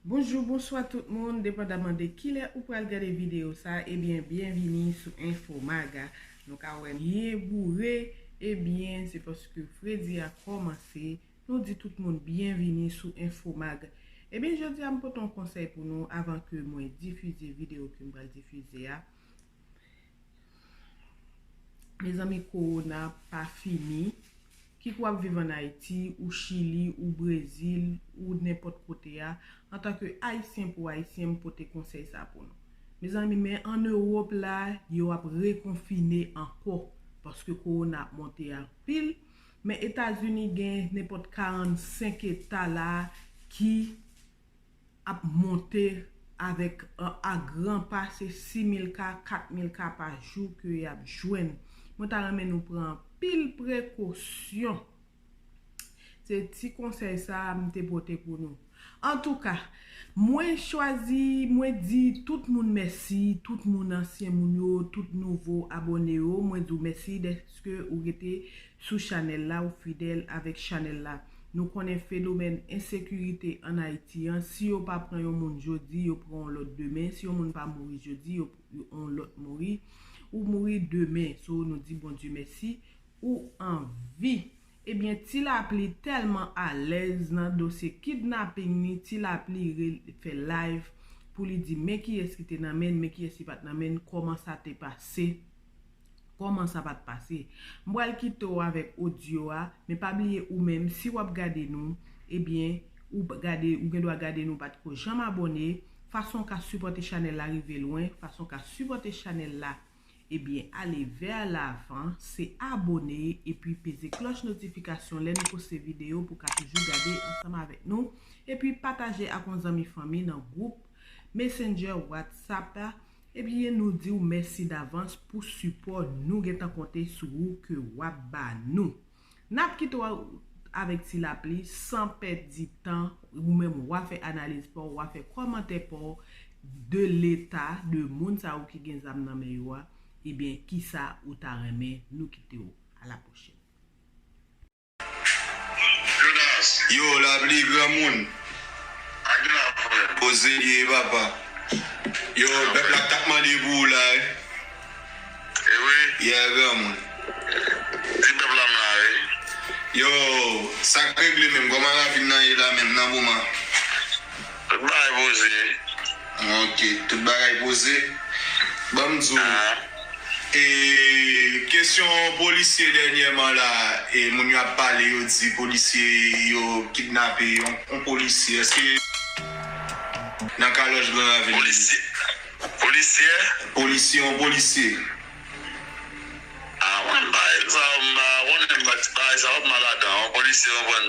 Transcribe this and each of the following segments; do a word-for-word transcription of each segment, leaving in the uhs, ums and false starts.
Bonjou, bonswa tout moun, depandaman de kilè ou pral gade videyo sa, ebyen, byenvini sou Enfomag. Nou ka wè m byen boure, ebyen, se paske fredi a kòmanse. Nou di tout moun byenvini sou Enfomag. Ebyen, jodi a m pote yon konsèy pou nou avan ke mwen difize videyo ke m pral difize a. Mezanmi, kowona pa fini. Kiko w ap viv ann Ayiti, ou Chili, ou Brezil, ou nenpòt kote a, antanke Ayisyen pou Ayisyen, m pote konsèy sa pou nou. Mezanmi, men ann Ewòp la, yo ap rekonfine ankò, paske kowona ap monte anpil. Men Etazini gen nenpòt karannsenk eta la ki ap monte avèk, a, a gran pa, se sis mil ka, kat mil ka pa jou ke y ap jwenn. Mwen ta renmen nou pran anpil prekosyon. Se ti konsèy sa a m te pote pou nou. Antouka, mwen chwazi, mwen di tout moun mèsi, tout moun ansyen moun yo, tout nouvo abòne yo, mwen di w mèsi dèske ou rete sou chanèl la, ou fidèl avèk chanèl la. Nou konnen fenomèn ensekirite ann Ayiti an, si yo pa pran yon moun jodi, yo pran yon lòt demen. Si yon moun pa mouri jodi, yo, yo, yon lòt mouri. Ou mouri demen. So, nou di Bondye mèsi, ou an vi. Ebyen, Ti Lapli tèlman alèz nan dosye kidnaping ni, Ti Lapli re-, fè live pou li di men kiyès ki te nan men l, men kiyès ki pa t nan men l, kòman sa te pase. Kòman sa pa t pase? M pral kite w avèk odyo a, men pa bliye ou menm, si w ap gade nou, ebyen, ou p-, gade, ou gen dwa gade nou pa t ko janm abòne. Fason w ka sipòte chanèl la rive lwen, fason w ka sipòte chanèl la, ebyen, ale vè lavan, se abòne, epi peze klòch notifikasyon lè nou poste videyo pou w ka toujou gade ansanm avèk nou, epi pataje ak yon zanmi fanmi nan gwoup Messenger WhatsApp la, ebyen, nou di w mèsi davans pou sipò nou gentan konte sou ou ke w ap ba nou. N ap kite w avèk Ti Lapli, san pèdi tan, ou menm w a fè analiz pa w, w a fè kòmantè pa w de leta de moun sa yo ki gen zam nan men yo a, ebyen, kisa ou ta renmen nou kite w? A la pwochèn. Yo, Lapli, granmoun. Poze l ye, papa. Yo, pèp la t ap mande pou ou la, wi. E wi. Yeah, granmoun. Di pèp la m la, wi. Yo, sa k regle menm? Kòman ravin nan ye la menm nan moman? Tout bagay poze. Ok, tout bagay poze. Ban m di w, e, kesyon polisye dènyèman la, e, moun yo ap pale, yo di polisye yo kidnape yon, yon polisye. Èske nan Kalòj Gran Ravin? Polisye. Polisye? Polisye, yon polisye. A, mwen, bagay sa, m pa konnen, m pa ti bagay sa, m pa ladan. Yon polisye, yon konn.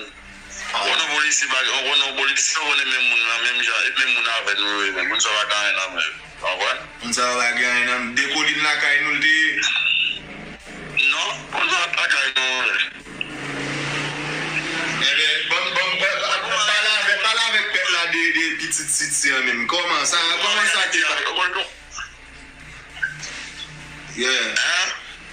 Ou konn yon polisye pa, ou konn yon polisye, ou konn e menm moun nan, menm jan, e menm moun avè nou yo ye menm. Moun sa yo pa gen anyen nan men yo. Ou konprann? Moun sa yo pa gen anyen nan men. Dekolin lakay nou l te ye? Non, moun sa yo pa lakay nou. Enben, ban m, ban m, ban m, pale avèk, pale avèk pèp la de, de pitit Titi an menm. Kòman sa, kòman sa te pa? Yeah.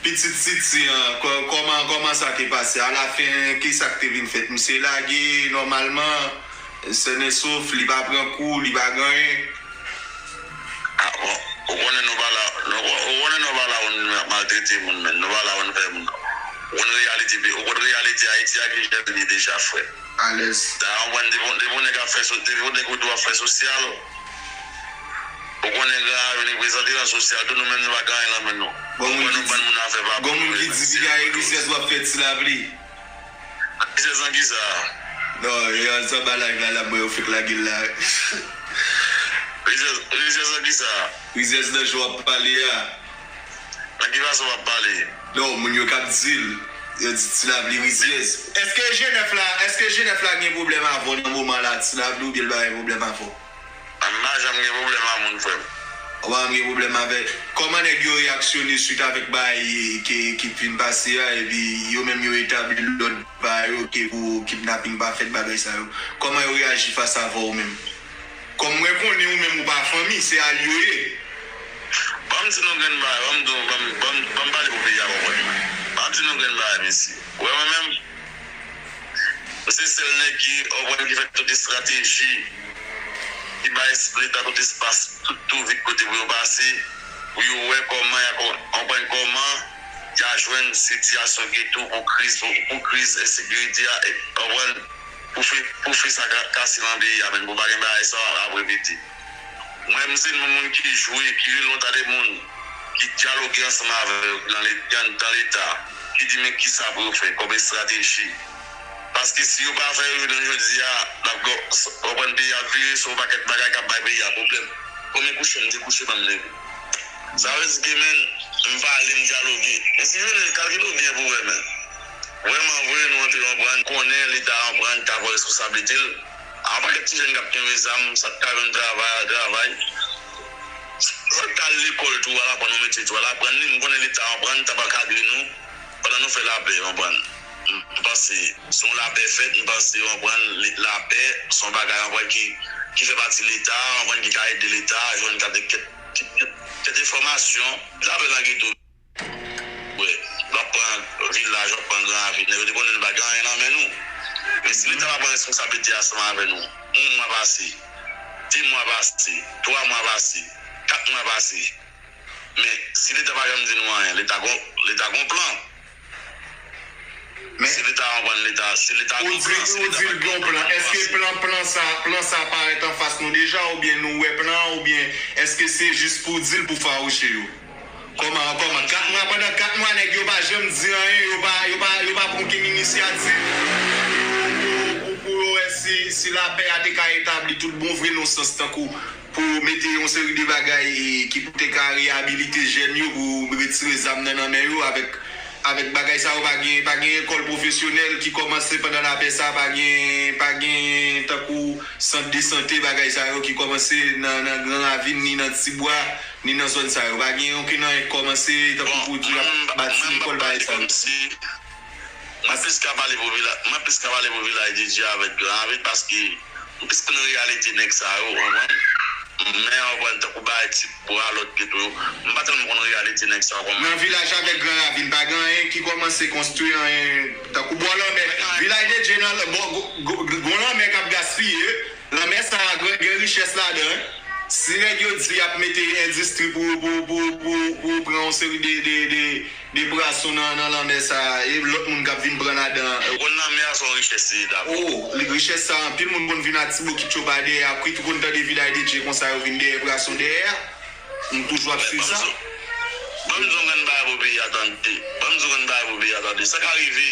Pitit Titi an, kò-, kòman, kòman sa te pase? Alafen, kisa k te vin fèt? Misye lage nòmalman, sèn e souf, li pa pran kou, li pa gen anyen. A, bon, ou konnen nou pa la, nou, ou konnen nou pa la pou n maltrete moun, men nou pa la pou n fè moun. Ou konn reyalite, ou konn reyalite Ayiti a ki jan li ye deja, frè. Alèz. Da, ou konn depi, depi yon nèg ap fè so-, depi yon nèg ou di w ap fè sosyal, ou konnen Gran Ravin reprezante nan sosyal tou, nou menm nou pa gen anyen nan men nou. Bon, ou wè nou bann moun afè pa bon, nou reprezante tou. Gon moun ki di piga e rizèz w ap fè Ti Lapli. Rizèz nan kisa? Non, yo ansanm a live la, la, mwen yo fèk lage l la. Rizèz, rizèz nan kisa? Rizèz nan jan w ap pale a. Nan ki fason w ap pale? Non, moun yo k ap di l, yo di Ti Lapli rizèz. Èske Jenèf la, èske Jenèf la gen pwoblèm avè w nan moman la, Ti Lapli, oubyen l pa gen pwoblèm avè w? A, m pa janm gen pwoblèm a moun, frè m. Ou pa janm gen pwoblèm avè l. Kòman nèg yo reyaksyone swit avèk bagay ki, ki fin pase a, epi yo menm yo etabli lòd pa yo, ke pou kidnaping pa fèt, bagay sa yo? Kòman yo reyaji fas avè w menm? Kòm mwen konnen ou menm ou pa fanmi, se alye w ye. Ban m di nou grenn bagay, ban m di nou, ban m, ban m, ban m pale pou peyi a konprann. Ban m di nou grenn bagay, mesye. Ou wè mwen menm, m se sèl nèg ki, ou konprann, ki fè tout estrateji ki bay Leta tout espas, tout tou vit kote pou yo pase, pou yo wè kòman y a ko-, konprann kòman y a jwenn sitiyasyon geto pou kriz, pou, pou kriz ensekirite a, e, konprann, pou fè, pou fè sa ka, kase nan peyi a, menm pou pa gen bagay sa ap repete. Mwen, m se yon moun ki jwe, ki rele yon ta de moun, ki dyaloge ansanm avè yo, ki nan le-, ki anndan Leta, ki di men kisa pou yo fè kòm estrateji. Paske si yo pa fè yo jounen jodi a, n ap gen, w konprann, peyi a ap vire sou yon pakèt bagay k ap bay peyi a pwoblèm. Konbyen kouche m te kouche, ban m leve. Sa vle di ke, men, m pale, m dyaloge. Men si Jovenel, kalkile w byen pou w wè, men. Vrèman vre, nou antre, w konprann, konnen Leta, w konprann, ta pran responsablite l. A, yon pakèt ti jèn k ap kenbe zam, sa k ka jwenn travay, al travay. Sa k ka al lekòl tou, al aprann yon metye tou, al aprann li. M konnen Leta, w konprann, t ap ankadre nou pandan nou fè lapè, w konprann. M panse, si yon lapè fèt, m panse, w konprann, li, lapè, se yon bagay, w konprann, ki, ki fè pati Leta, w konprann, ki ka ede Leta, jwenn kèk, kèk, kèk, kèk enfòmasyon. Lapè nan geto. Wi, w ap pran vilaj, w ap pran Gran Ravin. Nèg yo te konnen nou pa gen anyen nan men nou. Men si Leta pa pran responsablite ansanm avè nou, yon mwa pase, de mwa pase, twa mwa pase, kat mwa pase. Men si Leta pa janm di nou anyen, Leta gon, Leta gon plan. Men si Leta konprann Leta, si Leta gon plan, si Leta pa gen plan, èske plan, plan sa, plan sa parèt anfas nou deja, oubyen nou wè plan an, oubyen èske se jis pou di l pou fawouche yo? Kòman, kòman? Kat mwa, pandan kat mwa, nèg yo pa janm di anyen, yo pa, yo pa, yo pa pran okenn inisyativ pou, pou, pou, pou yo wè si, si lapè a te ka etabli tout bon vre nan sans tankou pou mete yon seri de bagay, e, ki pou te ka reyabilite jèn yo, pou retire zam nan, nan men yo, avèk, avèk bagay sa yo, pa gen, pa gen lekòl pwofesyonèl ki kòmanse pandan lapè sa, pa gen, pa gen tankou sant de sante, bagay sa yo ki kòmanse nan, nan Gran Ravin, ni nan Tibwa, ni nan zòn sa yo. Pa gen okenn anyen k kòmanse, tankou pou di y ap bati lekòl, bagay sa yo. Mwen plis ka pale pou vilaj, mwen plis ka pale pou vilaj de Dye avèk Gran Ravin paske m plis konn reyalite nèg sa yo, w konprann? Men, w konprann, tankou bagay Tibwa, lòt geto yo, m pa tèlman konn reyalite nèg sa yo kòman. Nan vilaj avèk Gran Ravin, pa gen anyen ki kòmanse konstwi, anyen tankou bò lanmè. Vilaj de Dye nan bò, go-, go-, gon lanmè k ap gaspiye. Lanmè sa a gen, gen richès ladan, wi. Si nèg yo di y ap mete endistri pou, pou, pou, pou, pou pran yon seri de, de, de, de pwason nan, nan lanmè sa a, e lòt moun k ap vin pran ladan. Ou konn lanmè a se yon richès li ye dabò. O, li, richès sa a, anpil moun konn vin ak ti bokit yo pa dèyè, ap kwit, ou konn tande vilaj de Dye konsa, yo vin dèyè pwason dèyè a. M toujou ap swiv sa. Ban m di yon grenn bagay pou peyi a tande. Ban m di yon grenn bagay pou peyi a tande. Sa ka rive,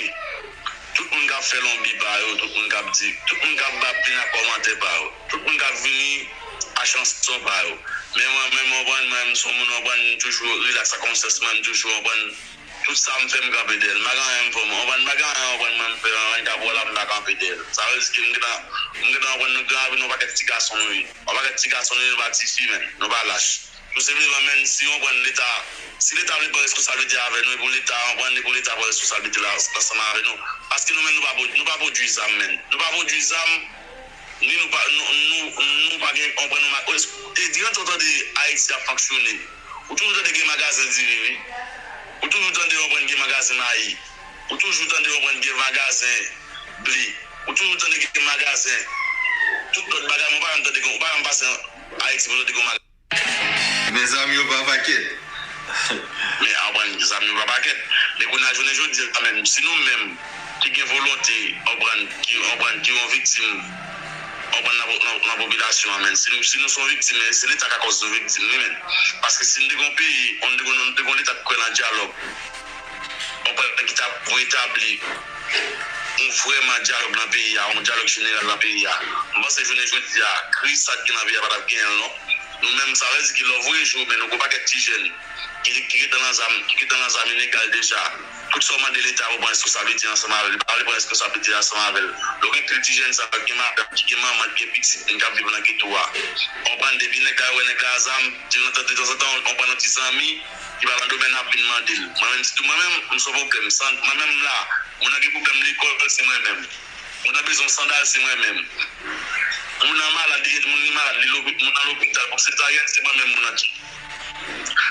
tout moun k ap fè lonbi pa yo, tout moun k ap di, tout moun k ap vin ak kòmantè pa yo, tout moun k ap vini a chanson pa yo. Men mwen menm, w konprann, mwen menm, m se yon moun, w konprann, m toujou rilaks ak konsyans mwen, m toujou, w konprann, tout sa m fè, m kanpe dèyè l. M pa gen anyen m fè, w konprann, m pa gen anyen, w konprann, mwen, m fè, anyen k ap wè la, m pa kanpe dèyè l. Sa vle di ke m gentan, m gentan, w konprann, nou gen anvi, nou pakèt ti gason nou ye. Yon pakèt ti gason nou ye, nou pa tifi, men, nou pa lach. Tou senpleman, menm si w konprann Leta, si Leta vle pran responsablite avè nou, e pou Leta, w konprann, e pou Leta pran responsablite la ansanm avè nou. Paske nou menm, nou pa pwodui, nou pa pwodui zam, menm. Nou pa pwodui zam, ni nou pa, nou, nou, nou pa gen, w konprann, nou ma-, e di, antan w tande Ayiti ap fonksyone, ou toujou tande gen magazen diri, wi. Ou toujou tande, w konprann, gen magazen mayi. Ou toujou tande, w konprann, gen magazen ble. Ou toujou tande gen magazen tout lòt bagay, men w pa janm tande gen, w pa janm pase Ayiti pou w tande gen yon magazen. Men zam yo pa pakèt. Men, w konprann, zam yo pa pakèt. Men kounye a, jounen jodi a menm, si nou menm ki gen volonte, w konprann, ki, w konprann, ki yon viktim, w konprann, nan, nan, nan popilasyon an, menm, si nou, si nou se yon viktim, men se Leta k akòz nou viktim, wi, menm. Paske si nou te gen yon peyi, nou te gen, nou te gen yon Leta k kwè nan dyalòg, w konprann, ki t ap retabli yon vrèman dyalòg nan peyi a, yon dyalòg jeneral nan peyi a, m panse jounen jodi a, kriz sa k gen nan peyi a pa t ap genyen l non. Nou menm, sa vle di ke lè w voye je w, men nou gen yon pakèt ti jèn ki, ki gentan nan zam, ki gentan nan zam ilegal deja. Tout sa w mande Leta pou pran responsablite ansanm avè l, li pa vle pran responsablite ansanm avè l. Lè w gen pil ti jèn sa yo ki gen madanm, ki gen manman, ki gen pitit, ki ap viv nan geto a. W konprann, depi nèg la wè nèg la a zam, detanzantan, w konprann, yon ti zanmi ki pa nan domèn ap vin mande l. Mwen menm, sitou mwen menm, m se yon pwoblèm. San, mwen menm la, moun nan gen pwoblèm lekòl, se mwen menm. Moun nan bezwen sandal, se mwen menm. Moun nan malad, li, moun li malad, li lopi-, moun nan lopital, pou sezaryèn, se mwen menm moun nan ki.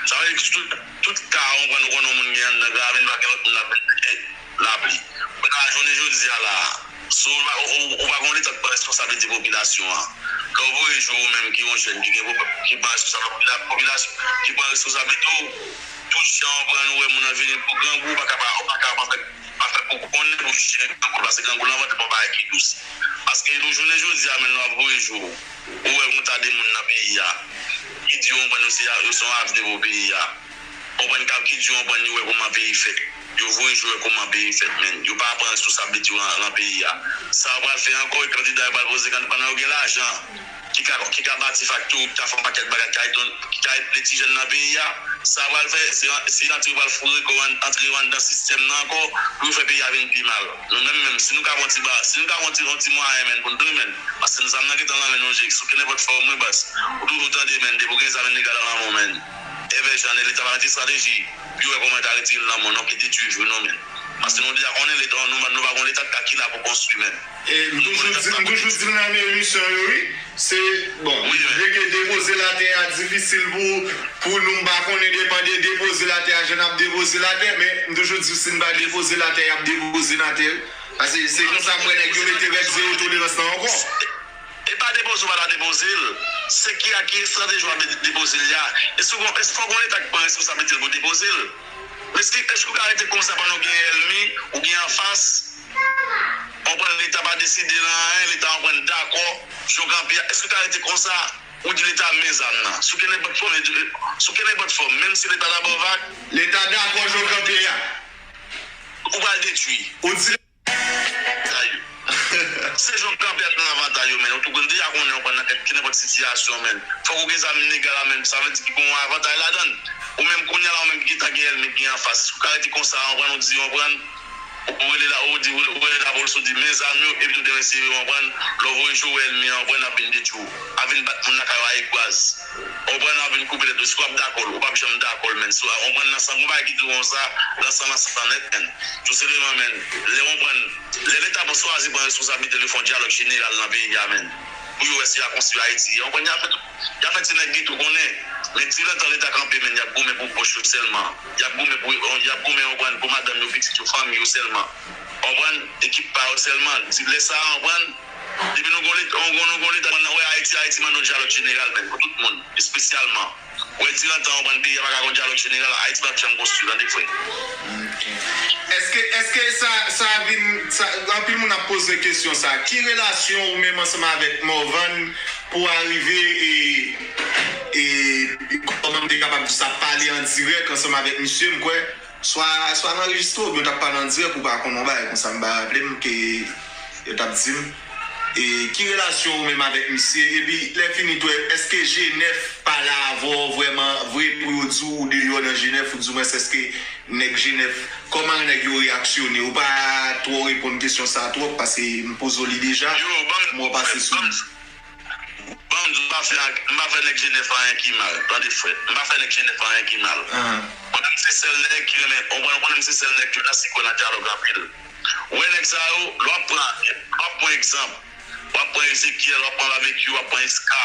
Sa vle di tout, tout ka, w konprann, ou konnen yon moun gen anndan grav, li pa gen lòt moun l ap vin mete lapli. Kounye a, jounen jodi a la, si w pa, ou, ou, ou pa gen yon Leta k pran responsablite popilasyon an, Lè w voye jou ou menm ki yon jèn ki gen pwoblèm, ki pran responsab popilasyon, ki pran responsablite w, tout jan w pran ou wè moun nan vini pou grangou, ou pa ka pa, ou pa ka pa fè, pa fè pou konnen pou jije grangou, paske grangou lan vant pa bagay ki dous. Paske nou jounen jodi a menm lè w ap voye jou ou, ou wè yon ta de moun nan peyi a, ki di yo konprann yo se, yo se yon avni pou peyi a. Konprann k ap ki di yo konprann yo wè kòman peyi fèt. Yo voye jou wè kòman peyi fèt, men yo pa pran responsablite yo nan, nan peyi a. Sa yo pral fè ankò, e kandida yo pral poze kandida pandan yo gen lajan. Ki ka, ki ka bati faktori, ki ka fè yon pakèt bagay, ki ka ede, ki ka ede ti jèn nan peyi a. Sa yo pral fè, se, se antre yo pral foure kò yo an, antre yo anndan sistèm nan ankò, pou yo fè peyi a vin pi mal. Nou menm menm, si nou ka pran ti ba, si nou ka pran ti, yon ti mwayen, men, pou n tounen, men. Paske zam nan gentan nan men nou, Jake. Sou kenenpòt fòm, wi, baz. Ou toujou tande, men, depi w gen zam ilegal nan men w, men. Evè jan leta pa mete estrateji pou yo wè kòman yo ta retire l nan men w, non, ki detwi vi w, non, men. Paske nou deja konnen leta, nou, nou pa gon leta ki la pou konstwi, men. E m toujou di, m toujou di l nan emisyon yo, wi. Se, bon, wi, men. Vre ke depoze latè a difisil pou, pou nou, m pa konnen depann de depoze latè a, jan n ap depoze latè, men m toujou di si n pa depoze latè, y ap depoze latè. Paske se konsa m wè nèg yo mete règ zewo tolerans lan ankò. E pa depoze ou pa ta depoze l. Se ki a ki estrateji w ap de-, depoze l la. Èske w gon, èske w gon leta ki pran responsablite l pou depoze l? Men èske, èske w ka rete konsa pandan w gen ènmi, ou gen anfas? Ou konprann leta pa deside nan anyen, leta ou konprann dakò, jan w kanpe a. Èske w ka rete konsa? Ou di leta men zam nan. Sou kenenpòt fòm, sou kenenpòt fòm, menm si leta ta ba w vag. Leta dakò jan w kanpe a. Ou pral detwi. Ou di sa yo. Se jan w kanpe a nan avantay yo, men. Ou tou konn deja konnen, ou konn nan kèk, kenenpòt sitiyasyon, men. Fòk ou gen zam ilegal la, men. Sa vle di ki gen yon avantay ladan l. Ou menm kounye a la, ou menm ki gentan gen ènmi ki gen anfas. Ou ka rete konsa, ou konprann, ou di, ou konprann, ou rele la, ou di, ou rele lapolis, ou di, men zam yo, epi tou demen serye, ou konprann, lè w voye jou wè ènmi an, ou konprann, l ap vin detwi w. Ap vin bat moun lakay ou a egwaz. Ou konprann, ap vin koupe tèt ou. Si w ap dakò l, ou p ap janm dakò l, men. Si w, ou konprann, nan san, gon bagay ki di w konsa, nan san, nan san nèt, men. Tou senpleman, men, lè w konprann, lè leta pou chwazi pran responsablite l, yo fè yon dyalòg jeneral nan peyi a, men, pou yo wè si y a konstwi Ayiti. Yo konprann, y a fè, y a fè ti nèg geto konnen. Men dirantan leta kanpe, men, y ap goumen pou pòch yo sèlman. Y ap goumen pou, y ap goumen, ou konprann, pou madanm yo, pitit yo, fanmi yo sèlman. Ou konprann, ekip pa yo sèlman. Ti lè sa a, ou konprann, depi nou gon leta, nou gon, nou gon leta, nou wè Ayiti, Ayiti mande yon dyalòg jeneral, men, pou tout moun, espesyalman. Wè, dirantan, ou konprann, peyi a pa ka gon dyalòg jeneral, Ayiti p ap janm konstwi, tande, frè. Èske, èske sa, sa vin, sa, anpil moun ap poze kesyon sa. Ki relasyon ou menm ansanm avèk Morvan pou arive e, e, e kòman m te kapab di sa, pale an dirèk ansanm avèk misye, m kwè, swa, swa l anrejistre oubyen w t ap pale an dirèk, ou pa konn yon bagay konsa, m pa raple m ke yo t ap di m. E ki relasyon ou menm avèk misye? Epi, lè fini tou, èske G nèf pale avè w vrèman vre pou yo di w ou deyò nan G nèf, ou dimwens èske nèg G nèf, kòman nèg yo reyaksyone? Ou pa twò reponn kesyon sa twòp, paske m poze w li deja, m wè w pase sou li. Ban m di w, m pa fè, m pa fè nèg G nèf anyen ki mal. Tande, frè. M pa fè nèg G nèf anyen ki mal. Mwen menm se sèl nèg ki renmen, ou konprann, mwen menm se sèl nèg Jonas ki kwè nan dyalòg anpil. Ou wè nèg sa yo, lè w ap pran, lè w ap pran egzanp, w ap pran Ezekyèl, w ap pran Babekyou, w ap pran Iska,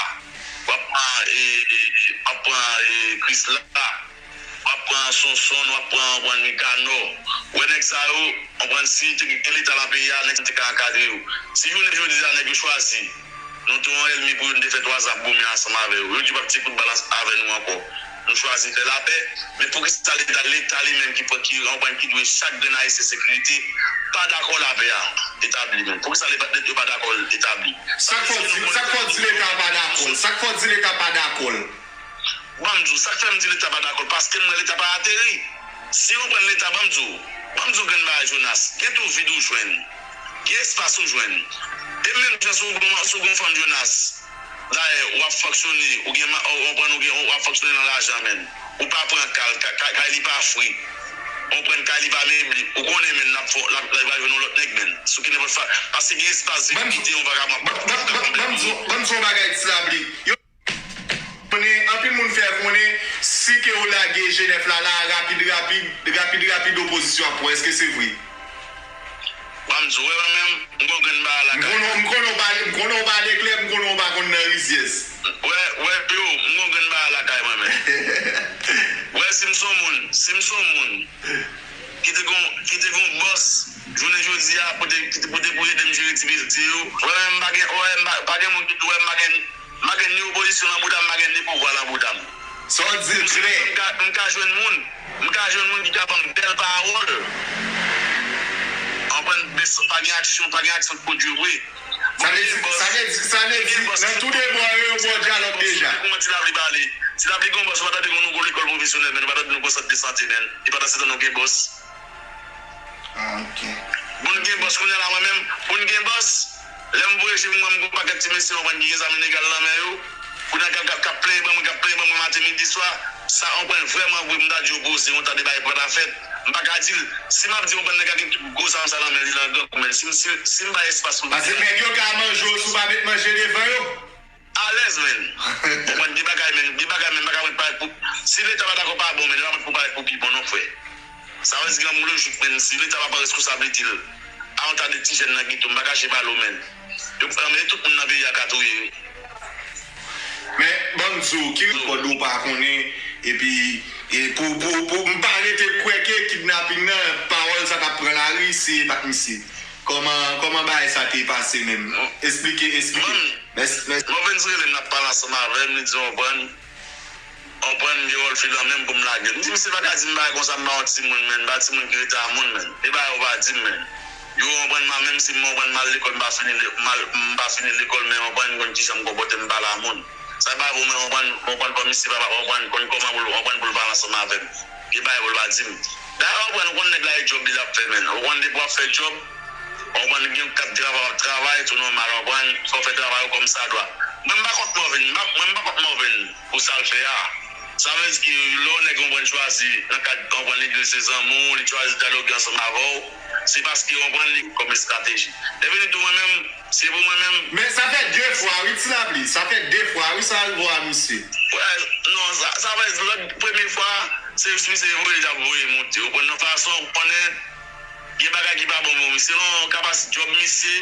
w ap pran, e, e, e, w ap pran, e, Krisla, w ap pran Sonson, w ap pran, pran Nikanò. Ou wè nèg sa yo, konprann, si te gen leta nan peyi a, nèg sa te ka ankadre yo. Si jounen jodi a nèg yo chwazi, nou te yon ènmi pou yo, nou te fè twa zan ap goumen ansanm avè yo. Yo di yo p ap tire kout bal avè nou ankò. Nou chwazi fè lapè, men poukisa leta, leta li menm ki pran, ki, konprann, ki dwe chak grenn ayisyen sekirite, pa dakò lapè a etabli menm? Poukisa leta, yo pa dakò l etabli? Sa k fè w di, sa k fè w di leta pa dakò l? Sa k fè w di leta pa dakò l? Ban m di w, sa k fè m di leta pa dakò l, paske m wè leta pa ateri. Si w konprann leta, ban m di w, ban m di w grenn bagay, Jonas, gen tou vid ou jwenn, gen espas ou jwenn. E menm jan si w gon, si w gon fanm, Jonas, dayè, w ap fonksyone, ou gen ma-, ou konprann, ou gen, w ap fonksyone nan lajan, men. Ou pa pran kay, kay, kay, kay li pa fre. Ou konprann, kay li pa meble. Ou konnen, men, l ap fè, l ap, l ap jwenn yon lòt nèg, men. Sou ki nenpòt fa-, paske gen espas vid ki kite yon vagabon ap, ap, ap, ap konble. Ban m di w, ban m di w yon bagay, Ti Labli. Konnen, anpil moun fè konnen, si ke yo lage G nèf la, la, rapid, rapid, rapid, rapid, opozisyon ap pran. Èske se vre? Ban m di w, wè, mwen menm, m gon grenn bagay lakay. M konnen, m konnen w pale, m konnen w pale klè, m konnen w pa konn nan rizyèz. Wè, wè, yo, m gon grenn bagay lakay mwen menm. Wè, si m se yon moun, si m se yon moun ki te gon, ki te gon bòs, Jounen jodi a, pou te, pou te, pou ede m jere ti mesye yo. Wè, m pa gen, wè, m pa, pa gen moun ki di, wè, m pa gen, m pa gen ni opozisyon nan bouda m, m pa gen ni pouvwa nan bouda m. Sa w di l klè. M ka, m ka jwenn moun, m ka jwenn moun ki ka ban m bèl pawòl. Konprann, men pa gen aksyon, pa gen aksyon k pwodui vre. Sa vle di, sa vle di, sa vle di, nan tou de bò yo, yo bò dyalòg deja. Kòman Ti Lapli pale? Ti Lapli gen bòs, ou pa tande nou gon lekòl pwofesyonèl, men nou pa tande nou gon sant de sante, men. E pandan se tan nou gen bòs. Ah, ok. Pou n gen bòs, kounye a la, mwen menm, pou n gen bòs, lè m voye je m wè m gon pakèt ti mesye, konprann, ki gen zam ilegal nan men yo, kounye a k ap, k ap, k ap plenyen ban mwen, k ap plenyen ban mwen maten, midi, swa, sa, konprann, vrèman vre, m ta di yo poze, yon ta de bagay pa ta fèt. M pa ka di l, si m ap di, konprann, nèg la gen tout gwo zam sa nan men li, nan gran kou, men si, si, si m bay espas pou. Paske nèg yo ka manje w si w pa met manje devan yo. Alèz, men. Konprann, gen bagay, men, gen bagay, men, m pa ka mèt parèt pou, si Leta pa dakò pa bon, men, li pa mèt pou parèt pou pi bon, non, frè. Sa vle di granmoun lojik, men, si Leta pa pran reskonsablite l, a yon ta de ti jèn nan geto, m pa kache pale w, men. Yo, men, tout moun nan peyi a ka touye, wi. Men, ban m di w, ki rekòd ou pa konnen, epi, e pou, pou, pou m pa rete kwè ke kidnaping nan, pawòl sa t ap pran lari, se pa t misye. Kòman, kòman bagay sa te pase menm? Esplike, esplike. Mèsi, mèsi. Mòvens rele m, n ap pale ansanm avè m, li di, konprann, konprann, m gen wòl filan menm pou m lage l. M di, misye pa ka di m bagay konsa, m pa yon timoun, men, m pa timoun ki rete a moun, men. E bagay ou pa di m, men. Yo, konprann, m, menm si m, konprann, m al lekòl, m pa fini le-, m al, m pa fini lekòl, men, konprann, m konn kijan m konpòte m pale a moun. Sa pa pou mwen, konprann, konprann, kòm misye pa, konprann, konn kòman pou l, konprann, pou l pale ansanm avè m. Gen bagay pou l pa di m. Dayè, konprann, ou konn nèg la e djòb li l ap fè, men. Ou konn depi w ap fè djòb, konprann, gen kat travay w ap travay, tou nòmal, konprann, fò w fè travay ou kòmsadwa. Mwen, m pa kont Mòvens, m pa, mwen, m pa kont Mòvens pou sa l fè a. Sa vle di ke lè yon nèg, konprann, chwazi, nan kad, konprann, legliz se zanmi w, li chwazi dyaloge ansanm avè w, se paske, konprann, li kòm estrateji. Lè vini tou mwen menm, se pou mwen menm. Men sa fè de fwa, wi, Ti Lapli. Sa fè de fwa, wi, sa rive a misye. Wè, non, sa, sa fè lòt premye fwa, se jis misye voye, l ap voye monte. Ou konn nan fason, ou konnen, gen bagay ki pa bon pou misye. Selon kapasite djòb misye,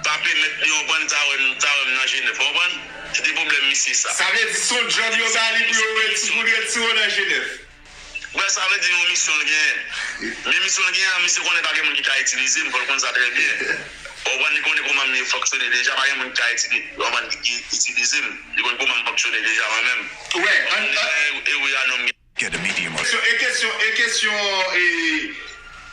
pa pèmèt li, ou konprann, ta wè m, ta wè m nan Jenèf, ou konprann? Se te pwoblèm misye sa. Sa vle di se yon djòb yo ba li pou yo reti-, pou l retire w nan Jenèf. Wè, sa vle di yon misyon l genyen. Men misyon l genyen an, misye konnen pa gen moun ki ka itilize m, fò l konn sa trè byen. Ou konprann, li konnen kòman m fonksyone deja, pa gen moun ki ka itili-, konprann, ki, ki itilize m. Li konn kòman m fonksyone deja, mwen menm. Wè, an, an. E, e wi, a non, m gen Get a medium. Kesyon, e kesyon, e kesyon, e,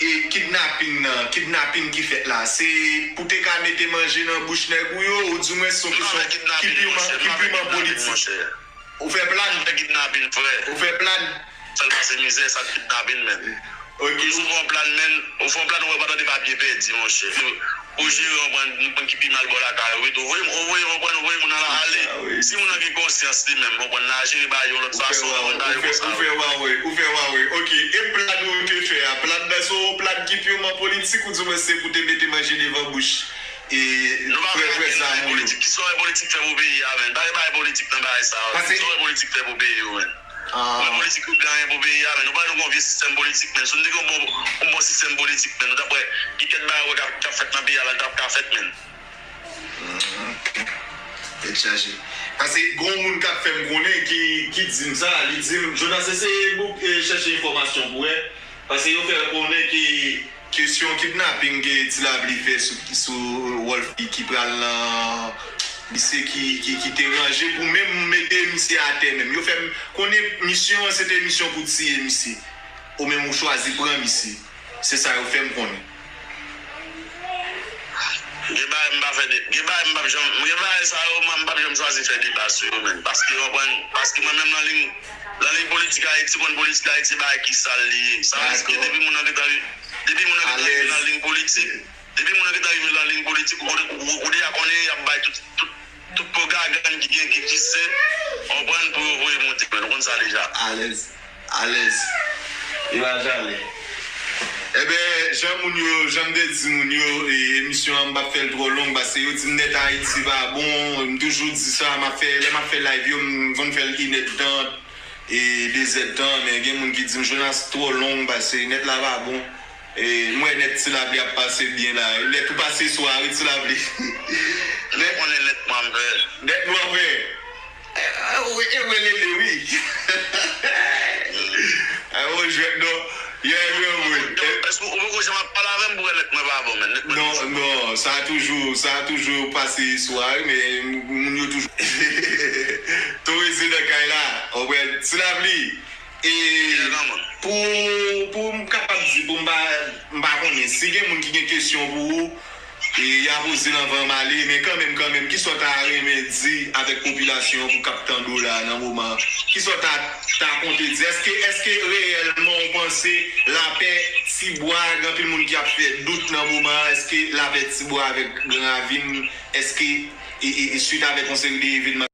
e kidnaping nan, kidnaping ki fèt la, se pou te ka mete manje nan bouch nèg ou yo, oudimwen se yon kesyon ki piman, ki piman politik? Ou fè plan? M pa fè kidnaping, frè. Ou fè plan? Sèl pase mizè, sa kidnaping, men. Ok. Ou fè yon plan, men, ou fè yon plan, ou wè pa tande papye pèdi, monchè. Pou jere, ou konprann, moun ki pi mal bò lakay ou, wi, tou voye, ou voye, ou konprann, ou voye moun nan la ale. Si moun nan gen konsyans li menm, ou konprann, l a jere bagay yon lòt fason, ou konprann, bagay konsa. Ou fè wa wi, ou fè wa wi. Ok, e plan ou te fè a, plan nan se yon plan ki piman politik, oudimwen se pou te mete manje devan bouch e frè, frè zanmi w yo? Ki sa wè politik fè pou peyi a, men? Pa gen bagay politik nan bagay sa yo. Ki sa wè politik fè pou peyi yo, men? Mwen politik yo gen anyen pou peyi a, men nou pa nou gon vye sistèm politik, men si nou te gen yon bon, yon bon sistèm politik, men nou t ap wè gen kèk bagay wè k ap, k ap fèt nan peyi a la, l t ap ka fèt, men. Tèt chaje. Paske gon moun k ap fè m konnen ki, ki di m sa, li di m, Jonas, eseye bouk, e, chèche enfòmasyon pou wè. Paske yo fè konnen ki kesyon kidnaping ke Ti Lapli fè sou, sou Wolf ki, ki pral nan lise ki, ki, ki te ranje pou menm mete misye atè menm. Yo fè m konnen misyon an se te misyon pou tiye misye. Ou menm ou chwazi pran misye. Se sa yo fè m konnen. Gen bagay m pa fè de, gen bagay m p ap janm, gen bagay sa yo, mwen m p ap janm chwazi fè deba sou yo menm. Paske, konprann, paske mwen menm nan liy, nan liy politik Ayiti, konn politik Ayiti bagay ki sal li ye. Sa vle di ke depi moun nan gentan, depi moun nan gentan rive nan liy politik, depi moun nan gentan rive nan liy politik, ou, ou, ou deja konnen y ap bay tout, tout, tout pwopagann ki gen, ki egziste, konprann, pou yo voye monte, men nou konn sa deja. Alèz. Alèz. Li pa jale. Enben, jan moun yo, jan m te di moun yo, e, emisyon an, m p ap fè l twò long, paske yo di m nèt Ayiti pa bon, m toujou di sa, m ap fè, lè m ap fè live yo, m konn fè l inèdtan, e, dezèdtan, men gen moun ki di m, Jonas, twò long, paske nèt la pa bon. E, m wè nèt Ti Lapli ap pase byen la. Nèt ou pase swa, wi, Ti Lapli. Nèt. Konnen nèt mwen, m fè. Nèt mwen, m fè. E, e, e, e, lele, wi. E, ou jwèt, non. Yeah, yeah, wi. Èske ou poko janm ap pale avè m pou wè nèt mwen pa bon, man. Nèg mwen Non, non, sa toujou, sa toujou pase swa, wi, men moun yo toujou. Toreze nan kay la, ou wè, ti lapli. E pou, pou m kapab di, pou m pa, m pa konnen. Si gen moun ki gen kesyon pou ou, e y a poze l anvan m ale, men kanmenm, kanmenm, kisa w ta renmen di avèk popilasyon pou k ap tande w la nan moman an? Kisa w ta, ta konte di? Èske, èske reyèlman w panse lapè Tibwa, gen anpil moun ki ap fè dout nan moman an, èske lapè Tibwa avèk Gran Ravin, èske, e, e, e, swit avèk yon seri de evènman